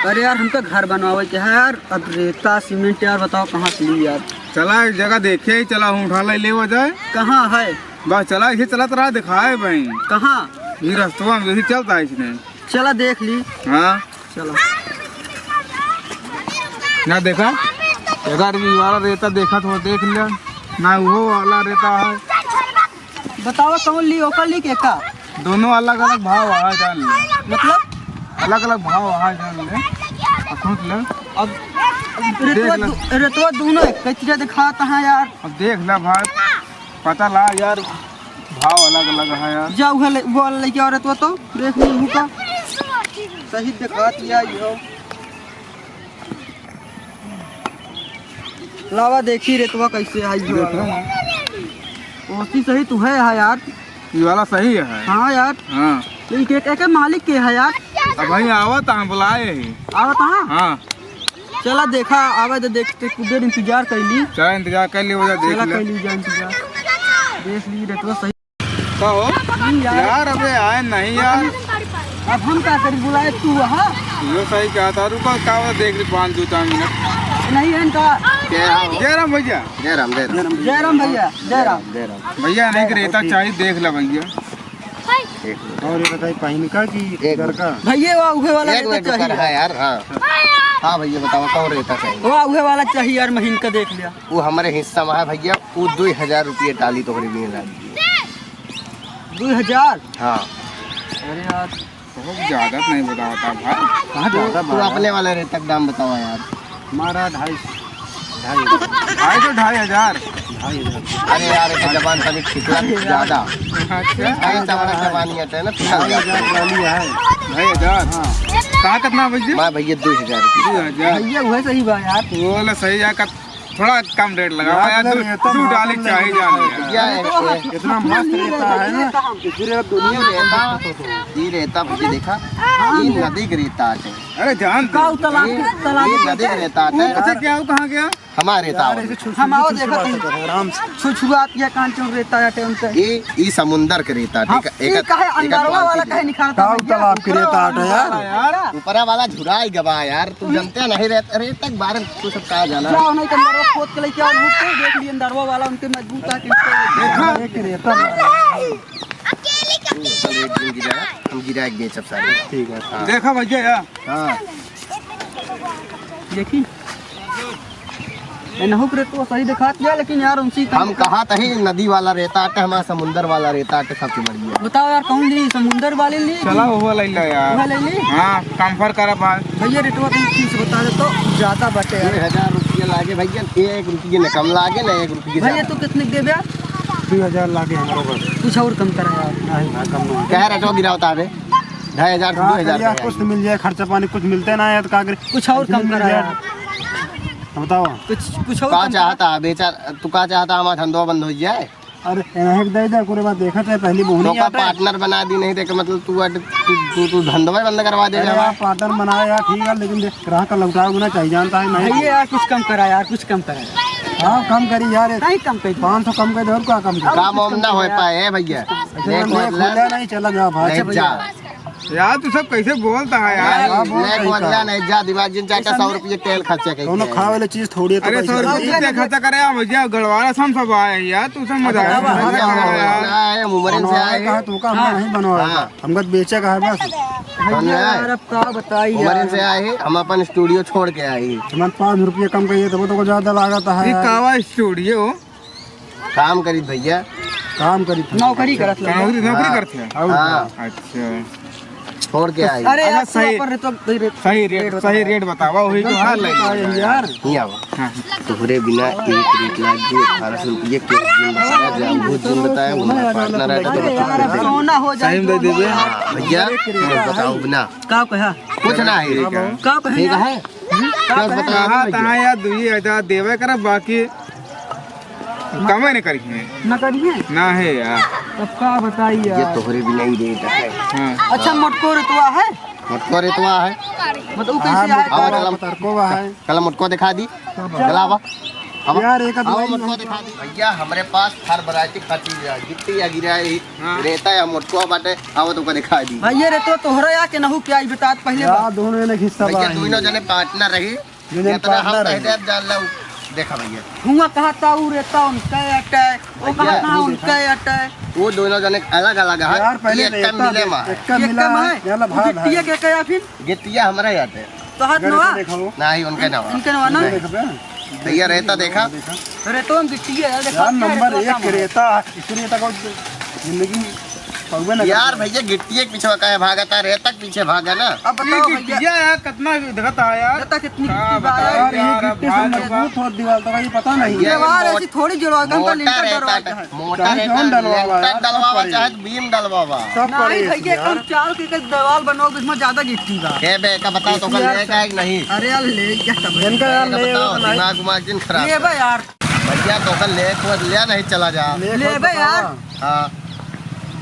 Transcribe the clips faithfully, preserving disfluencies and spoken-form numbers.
अरे यार, हमका घर बनवावे के है यार। अब रेता सीमेंट यार, बताओ कहाँ से ली यार? चला, एक जगह देखे ही, चला, हम उठा ले, लेवा जाए। कहाँ है? बस चला, इसे चलत रहा, दिखाए भाई। कहाँ? ये रस्तवा में यही चलता है इसने। चला देख ली। हाँ। चला। ना देखा? अगर ये वाला रेता देखा तो देख लिया। ना वो वाला रेता है। बतावा कौन ली, ओकर ली के का? दोनों अलग-अलग भाव है, जान ले। मतलब? अलग-अलग भाव है, जान ले। अब सोच ले। अब देख रेतवा ले। दु-, रेतवा दोनों एक चीज दिखाता है यार। अब देख ले भाई, पता ला यार, भाव अलग-अलग है यार। जा उहे ले, वो वाला लेके आओ रेतवा तो, देख ली उहू का। सही दिखात या यो। लावा देखी रेतवा कैसे है यो। देखो। ओसी सही तू है, है यार। ये वाला सही है। हाँ यार। हाँ। लेकिन के, के, के मालिक के है यार? अब भाई आवा तो हम बुलाए ही। आवा तो हाँ? हाँ। चला देखा, आवे तो देखते, कुछ देर इंतजार कर ली। चला इंतजार कर ली, वजह देख चला ले। कर ली जा इंतजार। देख ली रेतवा सही। का हो? नहीं यार। यार, अबे आए नहीं यार। अब हम का करी, बुलाए तू, हाँ? यो सही कहा था, रुको, का हो, देख ली पाँच दो चार मिनट। नहीं है इनका। क्या हो? जय राम भैया। जय राम, जय राम। जय राम भैया, जय राम। जय राम। भैया, नहीं, रेता चाहिए, देख ला भैया। एक मिनट। और ये बताइए, पहिन का कि एक घर का? भैया, वो उहे वाला एक रेता मिनट रुका चाहिए। रहा यार, हाँ। हाँ भैया, बताओ, कौन रेता चाहिए? वो उहे वाला चाहिए यार, महीन का देख लिया। वो हमारे हिस्सा में है भैया, वो दो हजार रुपये डाली तो करीब ये लागी। दो हजार? हाँ। अरे यार, बहुत ज्यादा तो नहीं बतावता भाई। कहाँ तू, ज्यादा तू भाई? अपने वाले रेता का दाम बतावा यार। हमारा ढाई सौ। ढाई हजार। ढाई सौ, ढाई हजार? ढाई हजार। अरे यार, एक जबान तनी फिसला ज्यादा। अच्छा। अरे, तमारा जबानी है ना, फिसल ढाई हजार जाता है। वाली है। ढाई हजार? हाँ। कहाँ कितना भैया? मैं भैया दो हजार रुपये। दो हजार? भैया, वह सही बा यार। वो वाला सही है, का थोड़ा कम रेट लगा यार, यार, तू, रेता तू मालूम डाली नहीं चाहे होता जाने है। यार। क्या है, ये इतना मस्त रेता है ना, इसीलिए दुनिया में रेता, ये रेता भैया देखा, ये नदी के रेता है। अरे जान दे। का उतला, ये, उतला ये नदी के रेता है। अच्छा, क्या हो, कहाँ गया? हमारे रेता यार, है। ऐसे छुछुआ हम आओ से देखा छुआ तुम। सकते हैं, आराम से। छुछुआ पिया कान चुन रेता है टाइम पे। ये, ये समुंदर के रेता, हाँ, ठीक है? ये एक, काहे एक अंदरवा वाला काहे निखारता का भैया? उतला के रेता है यार? यार। ऊपरा वाला झुराई गवा यार, तू जानते नहीं रे, अरे तक बारे में तू सब का जाना। जाओ नहीं तो अंदरवा खोद के लेके आओ, उनको देख लिए अंदरवा वाला, उनके मजबूत है कि देखा? एक रेता। हम गिरा के बेचब सारे। ठीक है। हाँ। देखा भैया यार। हाँ। देखी। ए, नहुक रे, तो सही दिखात गया, लेकिन यार, उनसे हम कहा तही नदी वाला रेता आटे, हमारा समुंदर वाला रेता आटे, सबसे बढ़िया। बताओ यार, कौन ली? समुंदर वाले ली? चला, वो वाला ही ला यार। वो वाला ली? हाँ, कम फर्क करा भाई। भैया, रेटवा तुम ठीक से बता दे तो ज्यादा बटे यार। दो हजार रुपया लागे भैया, एक रुपये न कम लागे, ना एक रुपये भैया, ज्यादा। तू कितने के देबे यार? दो हजार लागे हमारे पास। कुछ और कम करा यार। नहीं, ना, कम नहीं। क्या रेटवा गिरावता है बे? ढाई हजार से का दो हजार करिया, रुपया। कुछ तो मिल जाए, खर्चा पानी कुछ मिलते ना है तो का करी? कुछ और कम करा यार। बताओ। कुछ, कुछ और का कम करा। चाहता है बेचारा, तू का चाहता हमारा धंधवा बंद हो जाए? अरे, इन्हें दे दे, पूरे बात देखत है, पहली बोहनी तो का आता है। पार्टनर बना दी नहीं देख, मतलब तू अड-, तू, तू, तू धंधवा बंद करवा दे अरे रहा यार, है। पार्टनर बनाए यार, ठीक है, लेकिन देख, ग्राहक का लौटाओ ना चाहिए, जानता है नहीं। भैया यार, कुछ कम करा यार, कुछ कम करा यार। हाँ, कम करी यार, नहीं कम करी। पाँच सौ कम कर दे, और क्या कम करी? काम वाम ना हो पाए है भैया। अच्छा, लेक लेक वाला वाला नहीं चला जा भाई। नहीं जा। यार, तू सब कैसे बोलता है यार? हाँ, बोल लेक सही वाला कहा। नहीं जा, दिमाग जिन चाचा सौ रुपये तेल खर्चा कहीं दोनों किया है। खावे वाली चीज थोड़ी है, तो अरे, पैसे सौ रुपये तेल खर्चा करे, हम भैया गढ़वाला से हम सब आए हैं यार, तू सब मजाक अच्छा, कर रहा है हाँ, यार। हाँ, हम उमरिन से बनवाए आए कहा, हैं। तू का हमने हाँ। नहीं बनवाया हाँ। था। हमका तो बेचे का है बस। भैया, यार, अब का बताई उमरिन यार। से आए हैं, हम अपन स्टूडियो छोड़ के आए हैं। हमारे पाँच रुपये कम करिए, तब तो ज्यादा लागत है ये यार। कावा स्टूडियो? काम करी भैया। काम करी था। नौकरी करत लगे। नौकरी, नौकरी हाँ। करत है? और हाँ। अच्छा। छोड़ के आई। अरे यार, अच्छा, सही, पर तो दे रे-, सही रेट, रेट सही बताओ। रेट बतावा, वही तो हाल है। बताओ यार। नहीं आवा। हाँ। तोहरे बिना एक रेट लाग गई, अठारह सौ रुपये के दिन बताया, जब बहुत दिन बताया, वो हमारा पार्टनर है, तो अरे यार, अब सोना हो जाए सही में दे तो देबे। हाँ, भैया, बताओ बिना। का कहा? कुछ ना है। का कहे ठीक यार? है? हम्म? का कहे? कहा भैया? तहाँ यार, दुई हजार देवे करा, बाकी कमे नहीं करिए। ना करिए? ना है यार। तब का बताई ये यार? तोहरे भी नहीं रेट है। हाँ। अच्छा, मोटको रेतवा है? मोटको रेतवा है। मतलब, वो कैसे हाँ, है? मोटको आवा, चला। मोटको है। चला, मोटको दिखा दी। चला, आवा। अब यार, एक आध आओ, लाइन मोटको दिखा दी। भैया, हमरे पास हर variety का चीज है, गिट्टी या गिरा है, हाँ। रेता या मोटको बाटे, आओ तुमको दिखा दी। भैया, रेतो तोहरा या के नहू प्याज बतात पहले यार, बात। दोनों जने हिस्सा भैया, बा दोनों जने partner रही, दोनों जने जितना हम partner कह रही। दे, अब जान लो। देखा भैया। हुआ कहा था वो रेता उनका अटे, वो भैया, कहा था वो उनका देखा। अटे। वो दोनों जने अलग-अलग है, यार, पहले ये एक रेता मिले दे, मा है। एक का ये मिला कम है, है, ये वाला वो भाग गिट्टिया है। के कहा फिर? गिट्टिया हमरा याद है। तो हाथ रेता नवा? देखा वो। नहीं, उनके नवा। इनके नवा ना? नहीं। देखा बे? भैया, रेता देखा? देखा। रेतो में गिट्टी है, देखा यार, क्या नंबर रेतो एक का के रेता, इस रेता को जिंदगी में पाउबे ना यार, करता। भैया, गिट्टी के पीछे का है भागा था, रेता के पीछे भागा ना। अब ये बताओ भैया। गिट्टिया यार, कितना देखा था यार। रेता कितनी का गिट्टी बा बताओ यार? यार, ये यार, गिट्टी से भाई मजबूत हो दीवार, तो भाई पता नहीं। ये दीवार मोट-, ऐसी थोड़ी जोड़वा, हमका मोटा लिंटर रेता डलवा है। के है। मोटा मोटा रेता, लिंटर डलवावा है, लिंटर सब डलवावा, पड़े चाहे इसमें। बीम डलवावा। सब नहीं पड़े भैया, इसमें कम यार। चाल के, के दीवार बनाओ, इसमें ज्यादा गिट्टी बा। ए बे, का बताओ, तो इसमें कल यार लेगा सब कि नहीं? अरे यार, ले क्या तब? इनका यार ये ले बताओ, वो तो नहीं। दिमाग उमाग जिन खराब ये कर। बे यार। भैया, तो कल ले, को ले नहीं चला जा। ले ले को बे यार। बतावा। हाँ।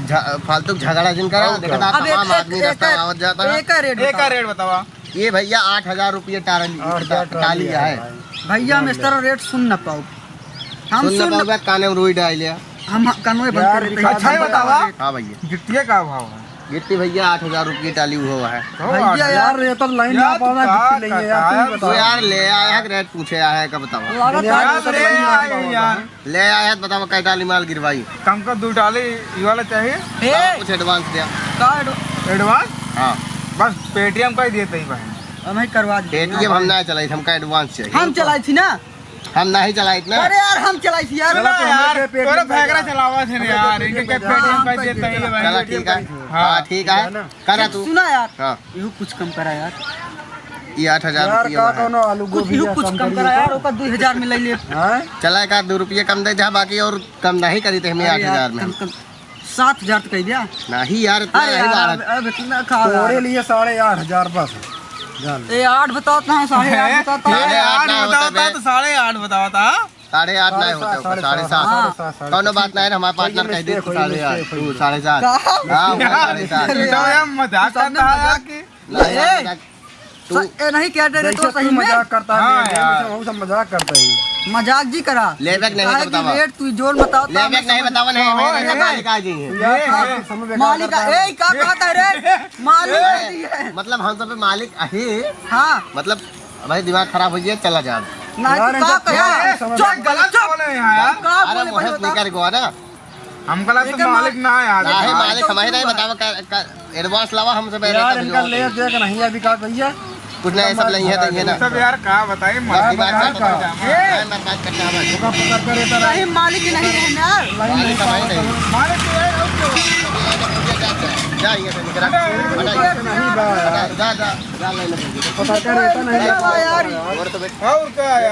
झ-, फालतू झगड़ा जिन करा, और देखा क्या? था, अब तमाम एक, आदमी एक, रास्ता एक, आवत जाता है। एक का रेट एक का बतावा। रेट बतावा। ये भैया आठ हजार रुपये टारली, आठ हजार टा-, टाली टाली है है। भाई। भैया, हम इस तरह रेट सुन ना पाओ। हम सुन ना सुन पाओ, बे, काने में रुई डाल लिया। हम कानवे बंद यार, कर देते हैं। अच्छा ही बतावा। हाँ भैया। गिट्टिया का भाव है? गिट्टी भैया आठ हजार रुपये टाली हुआ है। तो भैया आठ हजार। यार, ये तो लाइन ना यार, तू पावा, का गिट्टी नहीं है यार, करता तू ही है? बताओ। तो यार, ले आया है, रेट पूछे आया है, का बतावा? लागत यार, है, तो ले लाइन ना आया पावा। यार। ले आया है, बतावा, कै टाली माल गिरवाई? हमको दो टाली ये वाला चाहिए। ए! हाँ, कुछ advance दिया। का advance? Advance? हाँ। बस Paytm का ही देते ही भाई। हम ही करवा दे। Paytm हम ना चलाई, हमका advance चाहिए। हम चलाई थी ना। हम नहीं चलाई इतना। अरे यार, हम चलाई थी यार। चलो, तो यार, तोरे भैगरा चलावा थे ना यार, इनके क्या Paytm का ही देते ही है भाई। चला, ठीक है। हाँ। हाँ, ठीक है। करा तू। सुना यार। हाँ। इहू कुछ कम करा यार। ये आठ हजार यार, रुपया का है। कौनो आलू कुछ, गोभी इहू या कुछ कम कम करिए करा यार, तो। ओकर दो हजार में ले ले। हाँ? चला, एक आध दो रुपया कम दे जा, बाकी और कम नहीं करी थे हमें अरे यार, आठ हजार में। कम, कम, सात हजार तो कह दिया। नहीं यार, इतना अरे नहीं यार, बात। अब, अब इतना खा तोरे यार। लिए साढ़े आठ हजार बस है। जान। ए, आठ बताता है, साढ़े आठ बताता है। साढ़े आठ आठ ना होता बताता बे। तो साढ़े आठ बताता। साढ़े आठ नहीं होता, साढ़े सात, साढ़े सात। साढ़े सात, साढ़े सात। कौनो बात नहीं, हमारे partner कह दे तो साढ़े आठ, तू साढ़े सात। का? हाँ, वो साढ़े सात। अरे तो यार, यार, मजाक करता है कि नहीं, ए, मजाक। तू स-, ए, नहीं, क्या डरे तो जैसे सही तू में? मजाक करता है, हाँ, मैं, मैं यार। उसे, उसे मजाक करता है। मजाक जी करा। लेबे के नहीं काहे तो कि बतावा। रेट तू जोन बताओ, लेबे के नहीं बतावा, नहीं, हाँ, मेरे ए, मालिक आ जाइए। यार, ए, आप ए, समझ में मालिक आ, करता है। ए, का कहता है रे? मालिक ए, आ जाइए। मतलब हम सब पे मालिक आहे। हाँ। मतलब भाई दिमाग खराब हो गया, चला जा। ना यार, तो का इनका कहे? क्या समझ चुप, में गलत चुप। बोले हैं यार। का अरे बोले मोहित भाई, निकर गो ना। हमका लगा तो मालिक ना यार। नहीं, मालिक हमारे नहीं बतावा, का, का advance लावा हमसे पहले यार, तब इनका जो ले दे के नहीं अभी का भैया। कुछ नहीं, सब नहीं है, तो ये ना। सब यार का बताई, बस मालिक दिमाग ना से यार। ए! मैं बात करता हूँ भाई। ओका पकड़ करे तो नहीं, मालिक नहीं है ना। मालिक हमारे नहीं। मालिक तो है, और क्या? जा, ये से निकल। अरे, हटा, ये नहीं बा। हटा, जा, जा, जा, ले, ले, ले। पकड़ करे तो नहीं। अरे वाह यार। और तो बैठ। और का यार?